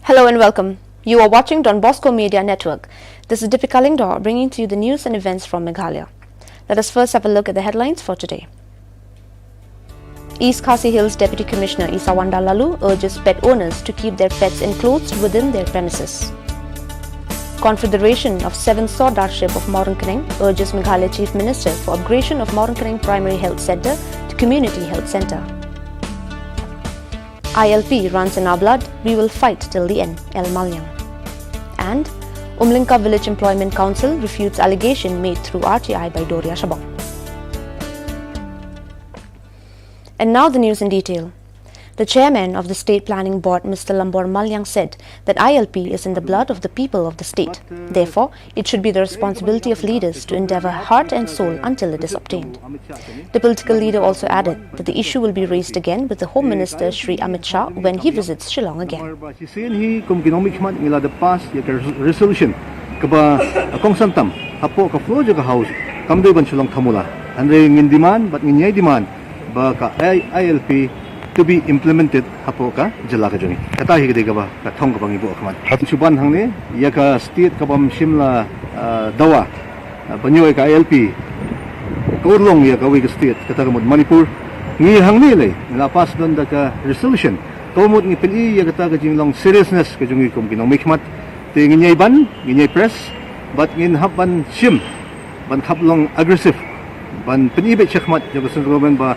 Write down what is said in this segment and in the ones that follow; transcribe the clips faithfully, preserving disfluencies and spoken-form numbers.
Hello and welcome. You are watching Don Bosco Media Network. This is Deepika Lyngdoh bringing to you the news and events from Meghalaya. Let us first have a look at the headlines for today. East Khasi Hills Deputy Commissioner Isawanda Laloo urges pet owners to keep their pets enclosed within their premises. Confederation of Seventh Sordarship of Mawryngkneng urges Meghalaya Chief Minister for upgradation of Mawryngkneng Primary Health Centre to Community Health Centre. I L P runs in our blood, we will fight till the end, L Maliang. And Umlyngka Village Employment Council refutes allegation made through R T I by Doria Shabong. And now the news in detail. The chairman of the State Planning Board, Mister Lambor Maliang, said that I L P is in the blood of the people of the state. Therefore, it should be the responsibility of leaders to endeavour heart and soul until it is obtained. The political leader also added that the issue will be raised again with the Home Minister Shri Amit Shah when he visits Shillong again. Shisien hi kum ki nongmihkhmat ngi la dep pass ïa ka resolution kaba kongsan tam hapoh ka floor jong ka House, kam dei ban shu long thamula. Hynrei ngin demand bad ngin ïai demand ba ka I L P to be implemented hapoh ka jylla ka jong ngi. Kata hi ka dei kaba ka thong kaba ngi buh khmat. Shu ban hangne ïa ka state kaba ym shym la dawa ban ïoh ïa ka I L P, ka urlong ïa kawei ka state, kata ka mut Manipur. Ngi hangne lei ngi la pass don da ka resolution kaba mut ngi pyni ïa kata ka jinglong seriousness ka jong ngi kum ki nongmihkhmat. Te ngin ïai ban, ngin ïai press bad ngin hap ban shim ban khap long aggressive ban pyni beit shakhmat ïa ka central government ba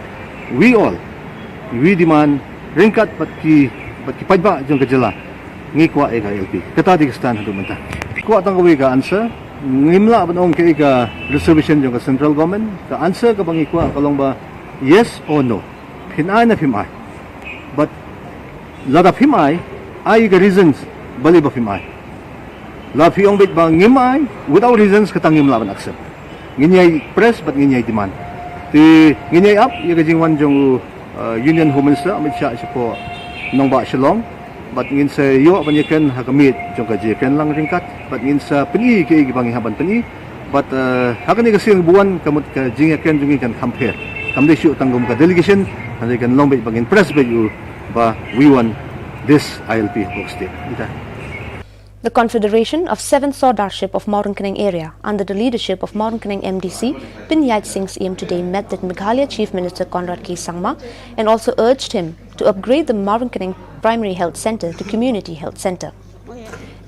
we all, we demand ryngkat bad ki, bad ki paidbah jong ka jylla, ngi kwah ïa ka I L P. Kata dei ka stand haduh mynta. Kwah tang kawei ka answer. Ngim lah ban ong kaei ka reservation jong ka central government. Ka answer kaba ngi kwah ka long ba yes or no. Phin ai ne phim ai. But lada phim ai, ai ka reasons balei ba phim ai. Lada phi ong beit ba ngim ai without reasons, kata ngim lah ban accept. Ngin ïai press bad ngin ïai demand. Te ngin ïai ap ïa ka jingwan jong u Union Home Minister Amit Shah shapoh nongbah Shillong. Bad ngin sa ïoh ban ïakren ha ka miet jong ka jingïakren lang ryngkat bad ngin sa pyni kiei kiba ngi hap ban pyni. Bad ha kane ka sien ba wan ka mut ka jingïakren jong ngi kan kham pher. Kam dei shuh tang kum ka delegation, hynrei kan long beit ba ngin press beit u ba we want this I L P hapoh ka state. Ita. The Confederation of Seventh Sordarship of Mawryngkneng Area, under the leadership of Mawryngkneng M D C Pinyaid Singh Syiem, today met with Meghalaya Chief Minister Conrad K Sangma and also urged him to upgrade the Mawryngkneng Primary Health Centre to Community Health Centre.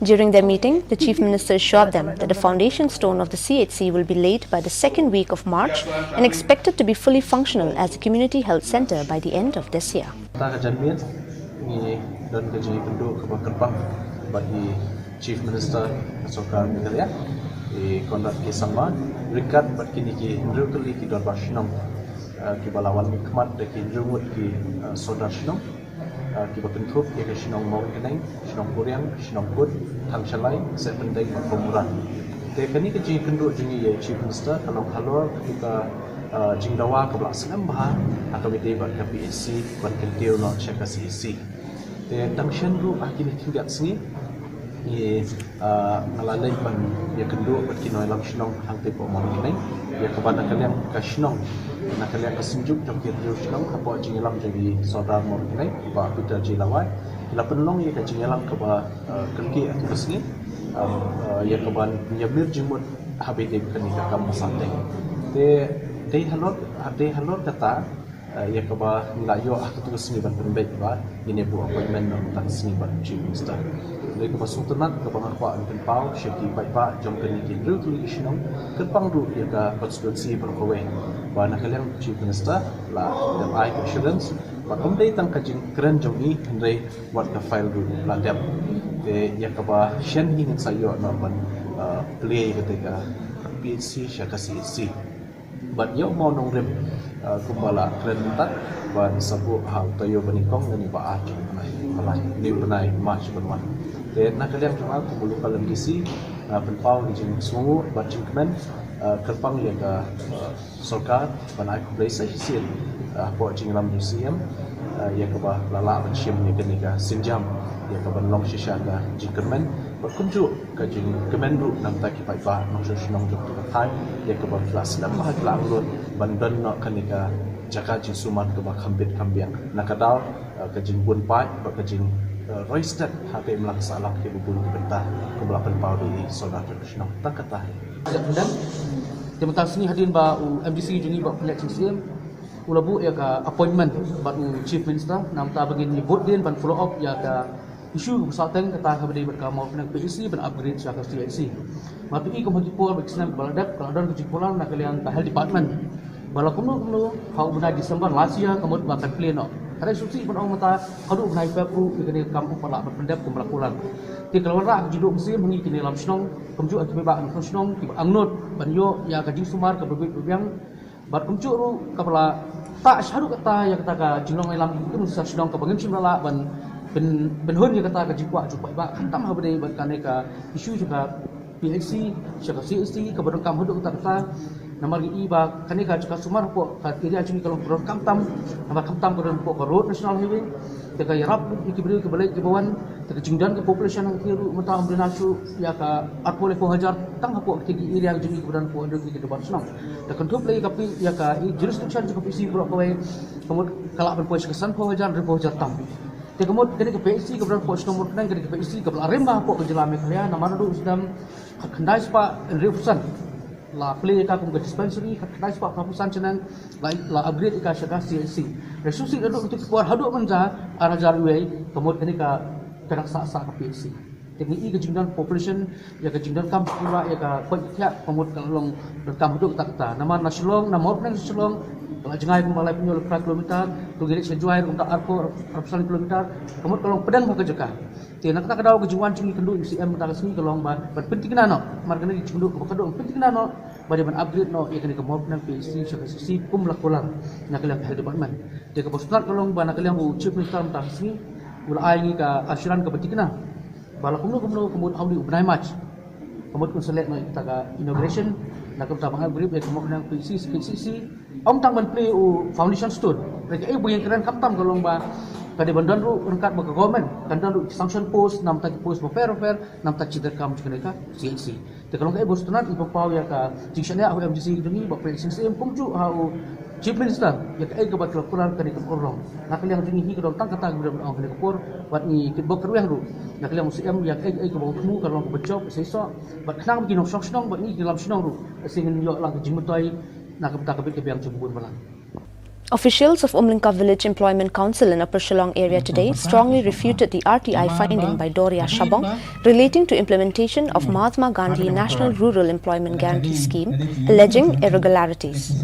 During their meeting, the Chief Minister assured them that the foundation stone of the C H C will be laid by the second week of March and expected to be fully functional as a community health centre by the end of this year. Kata ka janmiet ngi don ka jingïakynduh kaba kyrpang bad i Chief Minister ka Sorkar Meghalaya, i Conrad K Sangma, ryngkat bad kine ki hynriew tylli ki dorbar shnong kiba la wan khmat da ki hynriew ngut ki sordar shnong kiba kynthup ïa ka shnong Mawryngkneng, shnong Puriang, shnong Kut, Thangshalai, Sepyndeng bad Pamura. Te kane ka jingïakynduh jong ngi ïa i Chief Minister ka long halor kata ka jingdawa kaba la slem bha ha kaba ïadei bad ka P H C ban kyntiew noh sha ka C H C. Te tang shen ruh ha kine ki khyndiat sngi ngi nga la leit ban ïakynduh bad ki nongïalam shnong hangtei hapoh Mawryngkneng ïa kaba na ka liang ka shnong, na ka liang ka synjuk jong ki hynriew shnong hapoh jingïalam jong i Sordar Mawryngkneng, i Bah Peter J Lawai, ki la pynlong ïa ka jingïalam kaba kyrkieh ha kata ka sngi ïa kaba ïamir jingmut ha ba ïadei bad kane ka kam ba sah teng. Te dei halor, dei halor kata ïa kaba ngi la ïoh ha katu ka sngi ban pynbeit ba ngin ïa buh appointment na kata ka sngi bad u Chief Minister. Dei kaba sngewtynnat kaba nga kwah ban pynpaw sha ki paidbah jong kane ki hynriew tylli ki shnong, kyrpang ruh ïa ka constituency baroh kawei, ba na ka liang u Chief Minister la dep ai ka assurance ba kam dei tang ka jingkren jong i hynrei wat ka file ruh la dep. Te ïa kaba shen hi ngin sa ïoh noh ban plie ïa kata ka P H C sha ka C H C. Bad ïa u mawnongrim kumba la kren mynta ban sa buh ha u taïew ba nyngkong lane ba ar jong u bnai Palai, ne u bnai March ban wan. Te na ka liang jong nga kum u local M D C, pynpaw ïa ka jingsngewnguh bad jingkmen, kyrpang ïa ka sorkar ban ai khublei sa shisien hapoh jingïalam jong u C M ïa kaba la lah ban shim ïa kane ka sienjam ïa ka ban long shisha ka jingkyrmen bad kumjuh ka jingkmen ruh na bynta ki paidbah nongshong shnong jong kata ka thaiñ ïa kaba ki la slem bha, ki la angnud ban don noh kane ka jaka jingsumar kaba kham bit kham biang na ka daw ka jingbun paid bad ka jing Roi step ha ka imlang sahlang kiba bun ki bynta kumba la pynpaw da i Solnar Shnong tang kata hi. Te mynta ka sngi hadien ba u MDC jong ngi Bah Pynleit Syiemlieh u la buh ïa ka appointment bad u Chief Minister, namar ba ngin ïa bud dien ban follow up ïa ka issue kaba sahteng kata kaba dei bad ka Mawryngkneng PHC ban upgrade sha ka CHC. Namar phi i kum ha ki por ba ki snem ba la dep ka la don ka jingkular na ka liang ka Health Department. Ba la kumno kumno ha u bnai December last year ka mut ba kan plie noh. Hynrei sngewsih ban ong mynta haduh u bnai Feb ruh ïa kane ka kam ym pat lah ban pyndep kumba la kular. Te ka la wanrah ka jingduh mynsiem ha ngi kine lam shnong, kumjuh ha ki paidbah na shnong kiba angnud ban ïoh ïa ka jingsumar kaba biang ba biang. Bad kumjuh ruh kaba la tah shaduh kata ïa kata ka jinglong ïalam ki kum sha shnong kaba ngim shym la lah ban pyn, pynhun ïa kata ka jingkwah jong u paidbah khamtam haba dei bad kane ka issue jong ka PHC sha ka CHC kaba donkam haduh katta katta. Namar ngi i ba kane ka jaka sumar hapoh ka area jong ngi ka long kaba donkam tam, namar khamtam ka don hapoh ka Road National Highway. Te ka ïarap ïa ki briew kiba leit kiba wan. Te ka jingdon ka population ha ka ri ruh mynta ym dei na shu ïa ka arphew laiphew hajar tang hapoh ka area jong ngi kaba don hapoh ka ri ka dei bad shnong. Te kynthup lei ka pi ïa ka i jurisdiction jong ka PHC baroh kawei ka mut ka lah ban poi sha ka sanphew hajar hynriewphew hajar tam. Te ka mut kane ka PHC kaba don hapoh shnong Mawryngkneng kane ka PHC kaba la rim bha hapoh ka jylla Meghalaya namar naduh u snem khatkhyndai spah hynriewphew san la plie ïa ka kum ka dispensary, khatkhyndai spah phra phew san shaneng la, la upgrade ïa ka sha ka CHC. Hynrei sngewsih naduh kata ka por haduh mynta ar hajar wei ka mut kane ka ka dang sah sah ka PHC. Te ngi i ka jingdon population ïa ka jingdonkam sha ki paidbah ïa ka koit ka khiah ka mut ka la long donkam haduh katta katta. Namar na Shillong, na Mawryngkneng sha Shillong ka la jngai kumba laiphew hynñiew laiphew phra kilometer, to ngi leit sha Jowai kumta arphew arphew san kilometer, ka mut ka long pdeng bha ka jaka. Te na kata ka daw ka jingwan jong ngi kynduh u CM mynta ka sngi ka long ba ban pyntikna noh. Namar kane ka jingduh kaba kynduh ban pyntikna noh ba dei ban upgrade noh ïa kane ka Mawryngkneng PHC sha ka CHC kum la kular na ka liang ka Health Department. Te kaba sngewtynnat ka long ba na ka liang u Chief Minister mynta ka sngi u la ai ngi ka assurance kaba tikna ba la kumno kumno ka mut ha une u bnai March ka mut un sa leh noh ïa kata ka inauguration na ka bynta ban upgrade ïa ka Mawryngkneng PHC sha ka CHC. Ym tang ban plie u foundation stone, hynrei kaei ba ngi kren khamtam ka long ba ka dei ban don ruh ryngkat bad ka government kan don ruh ki sanction post, namar ki post bapher bapher namar ki jingdonkam jong kane ka CHC. Te ka long kaei ba sngewtynnat, ngi pynpaw ïa ka jingshaniah ha u MDC jong ngi Bah Pynleit Syiemlieh kumjuh ha u Chief Minister ïa kaei kaba ki la kular kane kam urlong. Na ka liang jong ngi hi ka don tang kata kaba ngi ong ha kane ka por bad ngi kitbok kyrwiang ruh na ka liang u CM ïa kaei kaei kaba u thmu ka long kaba jop shisha bad khnang ba ki nongshong shnong bad ngi ki lam shnong ruh sa ngin ïoh lang ka jingmyntoi na ka bynta ka bit ka biang jong u bun balang. Officials of Umlyngka Village Employment Council in Upper Shillong area today strongly refuted the R T I finding by Doria Shabong relating to implementation of Mahatma Gandhi National Rural Employment Guarantee Scheme, alleging irregularities.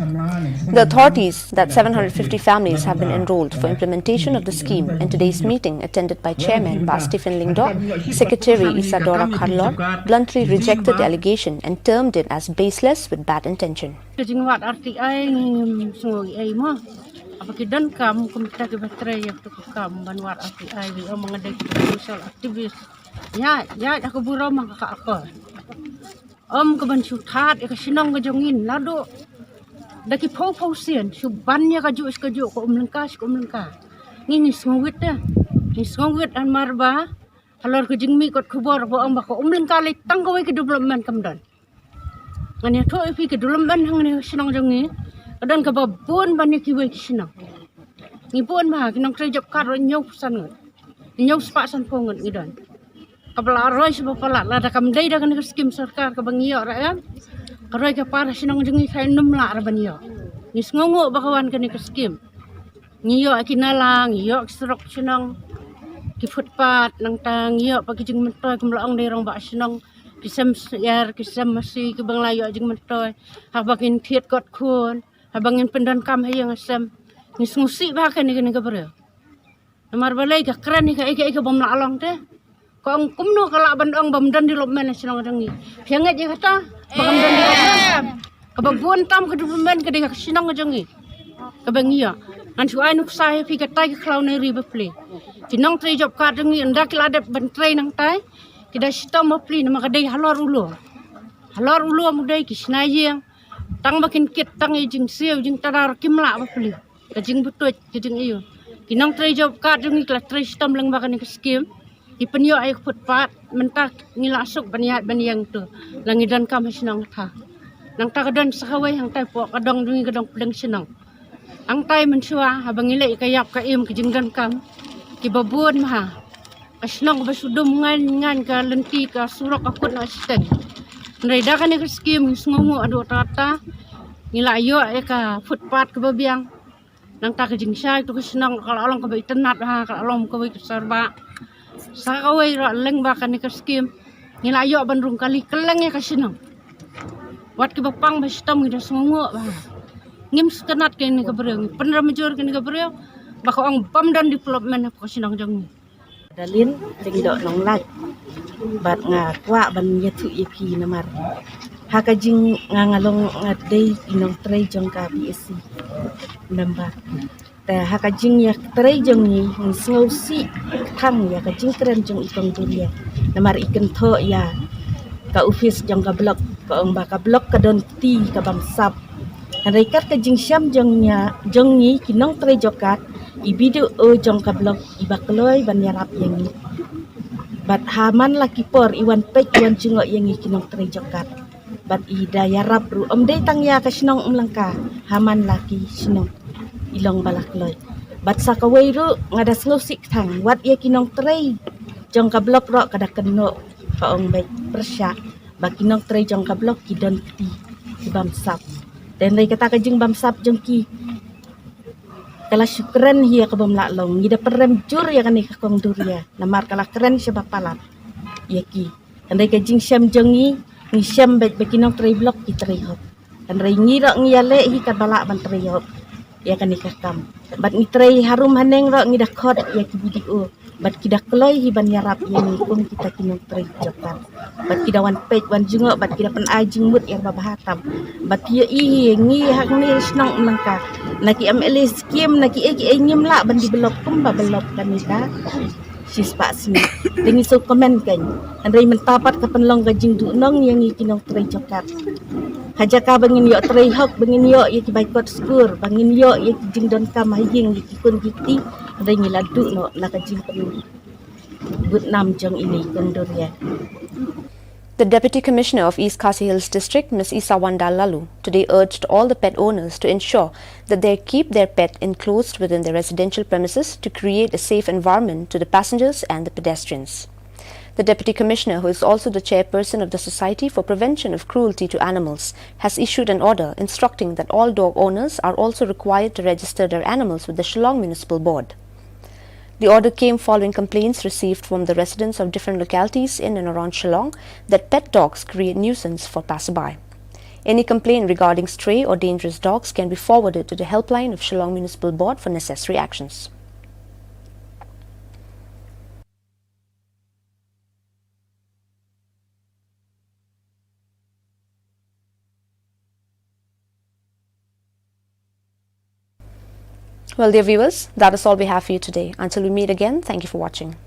The authorities that seven hundred fifty families have been enrolled for implementation of the scheme, and today's meeting, attended by Chairman Bah Stephen Lyngdoh, Secretary Isadora Kharlor, bluntly rejected the allegation and termed it as baseless with bad intention. Ka jingwad R T I ngim sngew ei mo. Haba ki donkam kumta kiba trei ïa katu ka kam ban wad R T I, wi ong ma nga dei ki social activist. Ïa, ïa, ïa ka burom ha ka akor. Ym ka ban shu thad ïa ka shnong ka jong ngi naduh da ki phew phew sien shu ban ïa kajuh sha kajuh, ka Umlyngka sha ka Umlyngka. Ngi ngi sngewwit te. Ngi sngewwit namar ba halor ka jingmih kot khubor ba ong ba ka Umlyngka lei tang kawei ka development kam don. Ngan ïathuh ïa phi ka development hangne ha shnong jong ngi ka don kaba bun ban ïa kiwei ki shnong. Ngi bun bha, ki nongtrei job card ruh hynñiew phew san ngut, hynñiew spah sanphew ngut ngi don. Kaba la roi shibun palat lada kam dei da kane ka skim sorkar kaba ngi ïoh ra em, ka roi ka par ha shnong jong ngi ka ym lah ra ban ïoh. Ngi sngewnguh ba ka wan kane ka skim. Ngi ïoh ki nala, ngi ïoh ki surok shnong, ki footpath, nangta ngi ïoh pat ki jingmyntoi kum la ong dei rangbah shnong, ki sem syiar, ki sem masi, kiba ngi la ïoh jingmyntoi haba ngin thied kot khun, haba ngin pyndonkam ha ïing ha sem. Ngi sngewsih bha kane, kane ka briew. Namar balei ka kren ïa kaei kaei kabym lah long te. Ka ong kumno ka lah ban ong bym don development ha shnong jong ngi. Phi ngeit ïa kata ba kam don development? Kaba bun tam ka development ka dei ha ka shnong jong ngi kaba ngi ïoh. Ngan shu ai nuksa ïa phi, katai ka khlaw ne ri bapli. Ki nongtrei job card jong ngi ynda ki la dep ban trei nangtai ki da shitom bapli namar ka dei halor u lum. Halor u lum u dei, ki shna ïing. Tang ba kin kit tang ïa jingsiew jingtadar kim lah bapli. Ka jingbutuit, ka jingïoh. Ki nongtrei job card jong ngi ki la trei shitom lyngba kane ka skim. Ki pynïoh ïa ka footpath, mynta ngi la suk ban ïaid ban ïeng tu. La ngi donkam ha shnong ha thaw. Nangta ka don sa kawei hangtai hapoh ka dong jong ngi, ka dong pdeng shnong. Hangtai mynshuwa haba ngi leh ïa ka ïap ka im, ka jingdonkam kiba bun bha. Ka shnong kaba shu dum ngan ngan ka lynti ka surok ka kut na shiteng. Hynrei da kane ka skim ngi sngewnguh haduh katta katta. Ngi la ïoh ïa ka footpath kaba biang. Nangta ka jingshai tu ka shnong ka la long kaba itynnad ha ka la long kawei ka sar ba. Sa kawei ruh lyngba kane ka skim ngi la ïoh ban rung kali kylleng ïa ka shnong. Wat kiba pang ba shitom ngi da sngewnguh ba. Ngim sngewtynnat kane ka briew, ngi pynrem jur kane ka briew ba ka ong bym don development ha ka shnong jong ngi. Dalin Lyngdoh Nonglait. Bad nga kwah ban ïathuh ïa phi namar ha ka jing nga nga long nga dei i nongtrei jong ka B S C member. Te ha ka jingïatrei jong ngi ngi sngewsih kthang ïa ka jingkren jong i Kong Duria. Namar i kynthoh ïa ka office jong ka block, ka ong ba ka block ka don kti ka bamsap. Hynrei kat ka jingshem jong ïa jong ngi ki nongtrei jong ka, i B D O jong ka block iba kloi ban ïarap ïa ngi. Bad ha man la ki por i wan peit i wan jngoh ïa ngi ki nongtrei jong ka. Bad i da ïarap ruh ym dei tang ïa ka shnong Umlangka, ha man la ki shnong i long ba la kloi. Bad sa kawei ruh nga da sngewsih kthang wat ïa ki nongtrei jong ka block ruh ka da kynnoh, ka ong beit pyrshah ba ki nongtrei jong ka block ki don kti ki bamsap. Te hynrei kata ka jingbamsap jong ki ka la shu kren hi ïa ka bym lah long. Ngi da pynrem jur ïa kane ka Kong Duria namar ka la kren sha ba palat ïa ki. Hynrei ka jingshem jong ngi ngi shem beit ba ki nongtrei block ki trei hok. Hynrei ngi ruh ngi ïaleh hi katba lah ban trei hok ïa kane ka kam. Bad ngi trei harum haneng ruh ngi da khot ïa ki B D O bad ki da kloi hi ban ïarap ïa ngi kum kita ki nongtrei jong ka. Bad ki da wan peit wan jngoh bad ki da pynai jingmut ïa ba bha tam. Bad phi ïohi hi ngi ha kane shnong Umlangka na ki M L A skim na ki ei ki ei ngim lah ban develop kumba develop kane ka shispah snem. Te ngi shu comment kein. Hynrei mynta pat ka pynlong ka jingduhnong ïa ngi ki nongtrei jong ka. Ha jaka ba ngin ïoh trei hok ba ngin ïoh ïa ki bai kot skur ba ngin ïoh ïa ki jingdonkam ha ïing ïa ki khun ki kti. Hynrei ngi la duh noh na ka jingpynbud nam jong ine i Kong Duria. The Deputy Commissioner of East Khasi Hills District, Miss Isawanda Laloo, today urged all the pet owners to ensure that they keep their pet enclosed within their residential premises to create a safe environment to the passengers and the pedestrians. The Deputy Commissioner, who is also the chairperson of the Society for Prevention of Cruelty to Animals, has issued an order instructing that all dog owners are also required to register their animals with the Shillong Municipal Board. The order came following complaints received from the residents of different localities in and around Shillong that pet dogs create nuisance for passerby. Any complaint regarding stray or dangerous dogs can be forwarded to the helpline of Shillong Municipal Board for necessary actions. Well, dear viewers, that is all we have for you today. Until we meet again, thank you for watching.